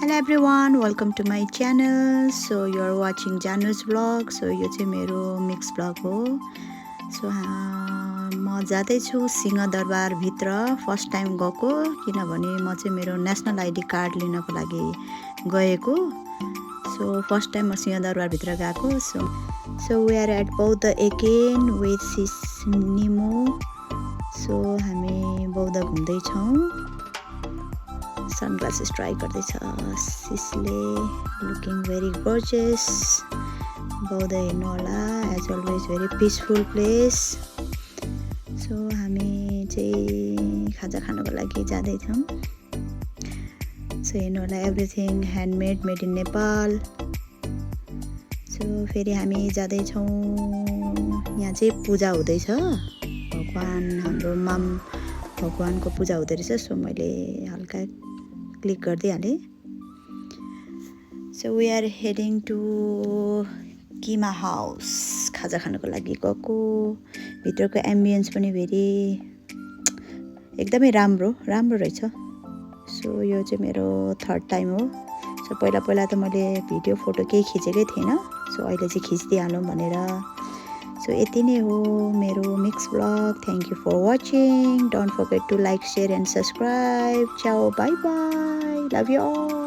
Hello everyone, welcome to my channel. So you are watching Janu's vlog. So यो चाहिँ मेरो mix vlog हो. So म जाँदैछु सिंहदरबार भित्र फर्स्ट टाइम गएको किनभने म चाहिँ मेरो नेसनल आइडी कार्ड लिनको लागि गएको. So फर्स्ट टाइम म सिंहदरबार भित्र गएको. So we are at बौद्ध again with sis Nimu. So हामी बौद्ध घुम्दै छौं. Sunglasses try गर्दैछ सिसले looking very gorgeous. बौद्ध हेर्नु होला as always very peaceful place. So हामी चाहिँ खाजा खानको लागि जाँदै छौं. So हेर्नु होला everything handmade made in Nepal. So फेरि हामी जाँदै छौं. यहाँ चाहिँ पूजा हुँदैछ. भगवान हाम्रो भगवानको पूजा हुँदै रहेछ. सो मैले हल्का क्लिक गर्दै हाले. So we are heading to Kima House. खाजा खानको लागि गएको. भित्रको एम्बियन्स पनि एकदमै राम्रो रहेछ. सो यो चाहिँ मेरो थर्ड टाइम हो. सो पहिला त मैले भिडियो फोटो केही खिचेकै थिएन. सो अहिले चाहिँ खिच्दै हालौं भनेर. So यति नै हो मेरो mix vlog. Thank you for watching. Don't forget to like, share and subscribe. Ciao, bye bye. Love you all.